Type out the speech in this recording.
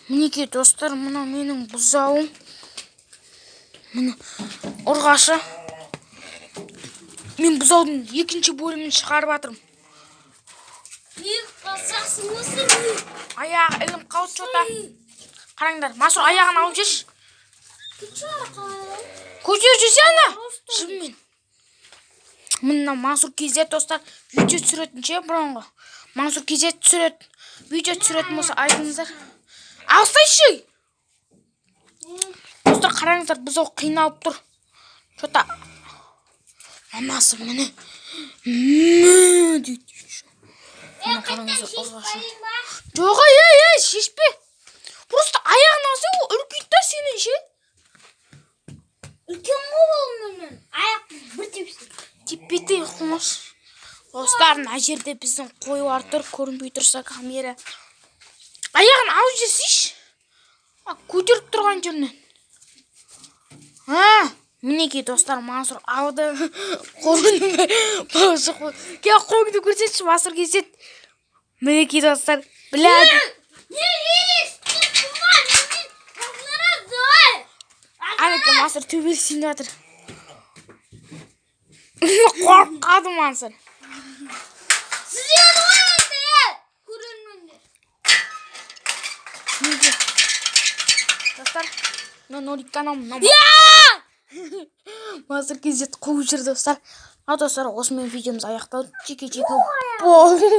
Мінекей, достар, мынау менің бұзауым, міне, ұрғашы. Мен бұзаудың екінші бөлімін шығарып жатырмын. Büyük basaksın mısın? Аяғы ілініп қалды че-то. Қараңдар, Мансұр, аяғын алып жүрші. Küçük arkadan. Көтеріп жүрсе ана жібімен. Мына Мансұр KZ, достар, видео түсіретін ше, бұрынғы Мансұр KZ түсіреді. Видео түсіретін болса, айтыңыздар. Алсайшы. Достар, қараңыздар, бұзау қиналып тұр че-то. Мамасы, міне, мә дейді еще. Мына қараңыздар, ұрғашы. Жоқ, ей, ей, ей, шешпе. Просто аяғын алса, ол үркиді да сенен ше. Үлкен ғой ол менен. Аяқ бір тепсе. Теппейді, қумаш. Достар, мына жерде біздің қойлар тұр, көрінбей тұрса камера. Аяғын алып жесейші. А, көтеріп тұрған жерінен. А, мінекей, достар, Мансұр алды. Қолын. Кел, қолыңды көрсетші, Мансұр KZ. Мінекей, достар, бля. Не лезь? Давай. Әнекей, Мансұр төбелесейін деп жатыр. Қорқып қалды Мансұр. Сіздер ғой енді, е, көрермендер. Мінекей, достар, мына Норик канал, мына Мансұр KZ қуып жүр, достар. Ал, достар, осымен видеомыз аяқталды. Жеке жеке.